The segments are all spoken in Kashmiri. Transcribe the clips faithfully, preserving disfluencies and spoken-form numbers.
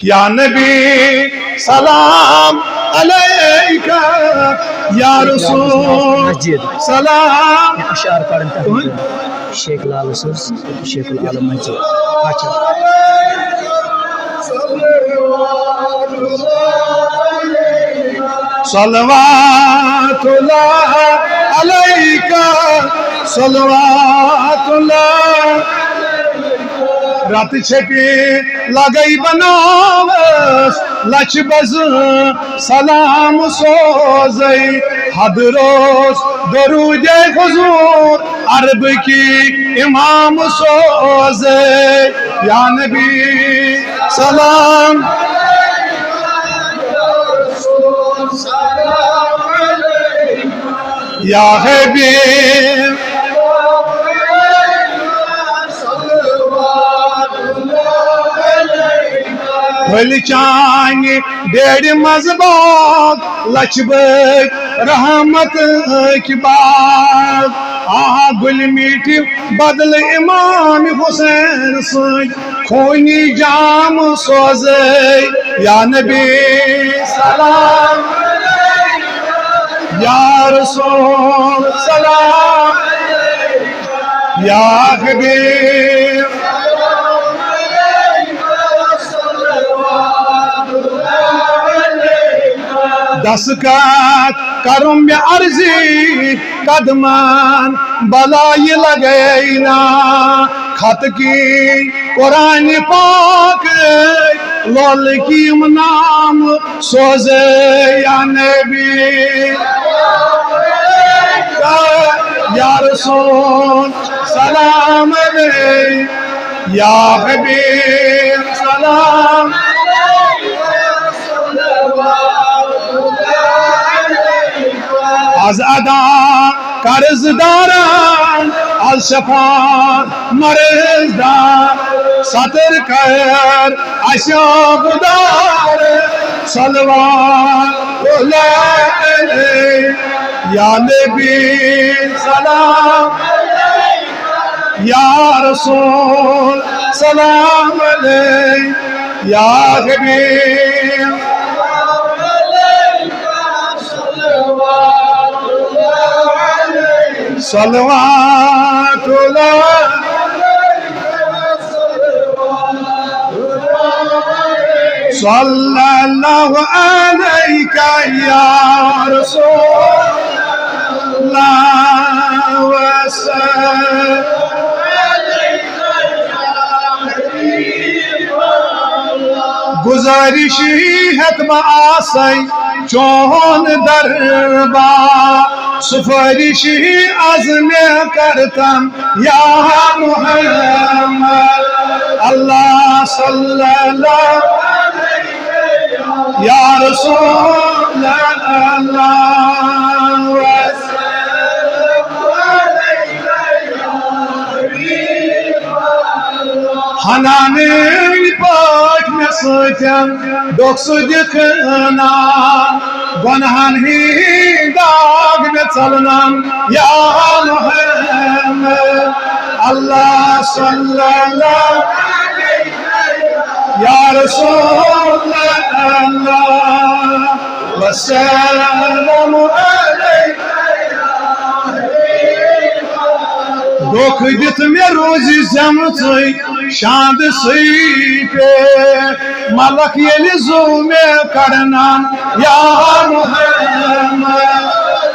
یا نبی سلام علیکہ، یا رسول سلام۔ اشعار پرن تحت شیخ لال صٲب، شیخ العالم مسجد۔ اچھا۔ صلوات اللہ علیکہ، صلوات اللہ۔ رت چھپی لگئی بناوس لچھ بز سلام سوزے، حضروس درود حضور عرب کی امام سوزے۔ یا نبی سلام، یا حبیب۔ پھٔلۍ چانہِ بیرِ منٛز باغ، لچھ بٔدۍ رحمت اقبال۔ آ گُلۍ میٖٹھۍ بدلہٕ امام حسین سٕنٛدۍ خوٗنی جام سوزے۔ یا نبی سلام، یا رسول سلام، یا حبیب۔ دستخط کرم مےٚ عرضی قدمن، بلایہِ لگے نا خط کی قرآن پاک، لول کی نام سوزے۔ یا نبی، یا رسول سلام علیک، یا حبیب سلام۔ از ادا قرض دارن، از شفا مرض دار، ستر کر اسیا گدار، صلوات اللہ علیہ۔ یا نبی سلام، یا رسول سلام علیہ، یا حبیب۔ صلوات اللہ، صلی اللہ علیک یا رسول اللہ وسلم۔ گزارشی ہیت بہ آسے چون دربار، سفارشی از مے کرتم یا محمد۔ اللہ صلی اللہ یا رسول اللہ وسلم۔ ہنانٕے پٲٹھۍ مےٚ سۭتۍ ڈوٚکھ سُہ دِکھنان، گۄنہن ہٕنٛدۍ داغ مےٚ ژلنان۔ یا محمد، اللہ صلی اللہ، یا رسول اللہ وسلم علیہ۔ دھوکہٕ دِتھ مےٚ روزِ زٮ۪مژٕے شاندٕ سٕے پے، ملک ییٚلہِ زُو مےٚ کڑنان۔ یا محمد،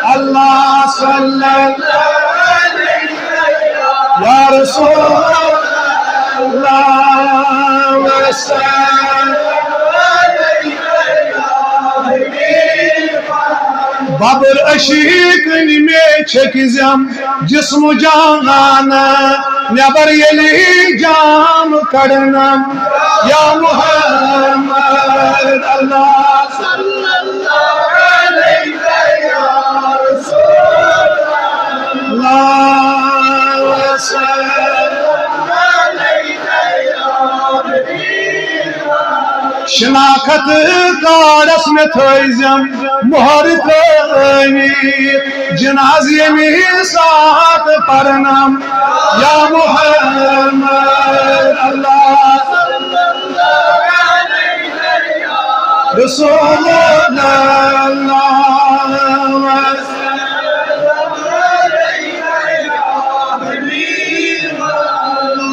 اللہ صلی اللہ علیہ، یا رسول اللہ وسلم۔ ببر عشیقن مے چھکزم جسم جان، نبر یلی جان کڑنم۔ یا محمد، اللہ صلی اللہ علیہ، یا رسول اللہ وسلم۔ شناخت کارڈس مےٚ تھٲیزٮ۪م مۄہر ترٲوِتھ، جناز ییٚمہِ ساتہٕ پرنم۔ یا محمد، اللہ صلی اللہ علیہ رسول اللہ۔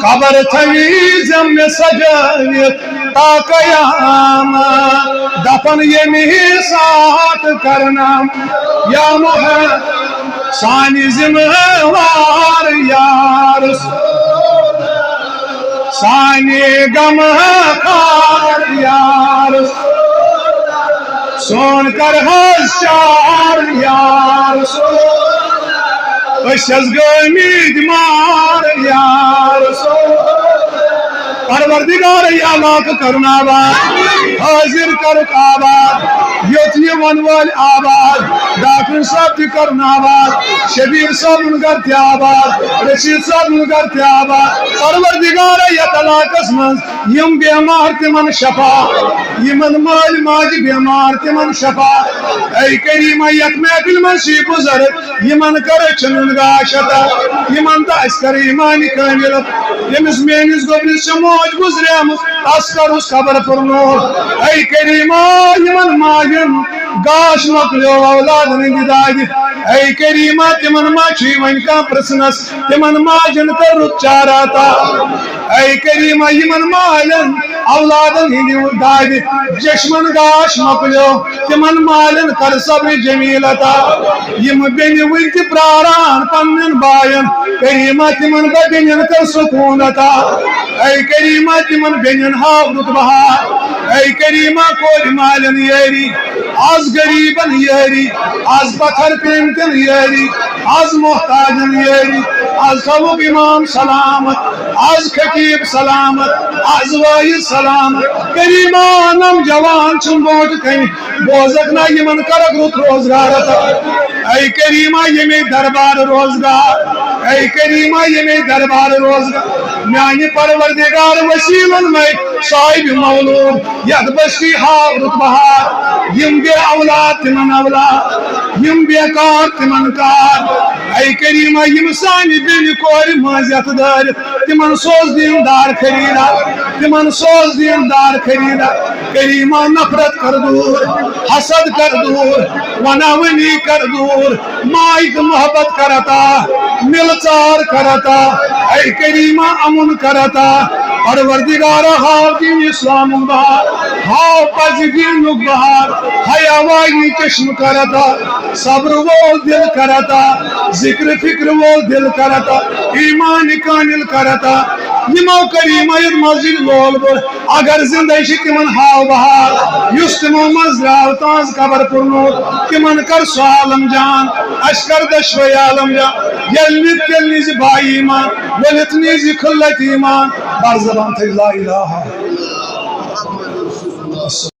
قبر تھٲوِزٮ۪م مےٚ سجٲوِتھ تا قیامت، دفن ییٚمی ساتہٕ کرنم یا محمد۔ سانہِ ذمہٕ وار یا رسول، سانہِ غمہٕ خار یا رسول، سون کر حظ چار یا رسول، أسۍ حظ گٔمٕتۍ مار یا رسول۔ پروردگار، یہِ علاقہٕ کرُن آباد، حٲضِر کرُکھ آباد، یوٚت یہِ وَنہٕ وٲلۍ آباد، ڈاکٹر صٲب تہِ کرُن آباد، شبیر صٲبُن گرٕ تہِ آباد، رشید صٲبُن گرٕ تہِ آباد۔ پروردگار، یتھ علاقس منٛز یِم بیمار تِمن شفا، یِمن مٲلۍ ماجہِ بیمار تِمن شفا۔ اے کریمہ، یتھ محفل منٛز چھِ بُزرگ، یِمن کر چنن گاش عطا، یِمن تہٕ اَسہِ کر ایمان کامل۔ ییٚمِس میٲنِس گوٚبرِس چھِ موج گُزریمٕژ، تس کرُس قبر پر نور۔ اے کریمہ، یِمن ماجن گاش مۄکلیو اولادن ہٕنٛدِ دادِ۔ اے کریمہ، تِمن ما چھُے وۄنۍ کانٛہہ پرژھنس، تِمن ماجن کر رُت چارہ عطا۔ اے کریمہ، یِمن مالٮ۪ن اولادن ہٕنٛدِ دادِ چشمن گاش مۄکلیو، تِمن مالٮ۪ن کر صبر جمیل عطا۔ یِم بیٚنہِ وٕنہِ تہِ پراران پننٮ۪ن باین، کریمہ تِمن بہ بیٚنٮ۪ن کر سکوٗن عطا۔ اے کریمہ تِمن بیٚنٮ۪ن ہاو رُت بہار۔ اے کریمہ کورِ مالٮ۪ن یٲری، از غریبن یٲری، از پتھر پیمتٮ۪ن یٲری، از محتاجن یٲری، از تھاوُکھ امام سلامت، از خطیب سلامت، از وٲعظ سلامت۔ کریمہ نم جوان چھُم برونٛٹھ کنہِ، بوزکھ نا یِمن کرکھ رُت روزگار عطا۔ اے کریمہ ییٚمے دربار روزگار، اے کریمہ ییٚمے دربار روزگار۔ میانہِ پروردگار وسیلن میں صاحب مولود، یتھ بستی ہاو رُت بہار۔ یِم بے اولاد تِمن اولاد، یِم بے کار تِمن کار۔ اے کریمہ یِم سانہِ بیٚنہِ کورِ مٲنٛزِ یتھ دٲرِتھ، تِمن سوز دیٖندار خریدار، تِمن سوز دیٖندار خریدار۔ کریمہ نفرت کر دوٗر، حسد کر دوٗر، وناوٕنی کر دوٗر، ماے تہٕ محبت کر عطا، مِلژار کر عطا۔ اے کریمہ امُن کر عطا۔ پروردگارا ہاو دین اسلامُک بہار، ہاو پزِ دینُک بہار، حیا واجنہِ چشمہٕ کر عطا، صبر وول دل کر عطا، ذکر فکر وول دل کر عطا، ایمان کامل کر عطا۔ یِمو کریمہ یتھ مسجد لول بوٚر، اگر زندے چھِ تِمن ہاو بہار، یُس تِمو منٛز درٛاو تہنٛز قبر پر نور، تِمن کر سُہ عالم جان، اَسہِ کر دۄشوے عالم جان۔ ییٚلہِ نِتھ تیٚلہِ نیٖزِ باے ایمان، ؤلِتھ نیٖزِ خلت ایمان۔ بر زبان تھٲوِو لا الہ۔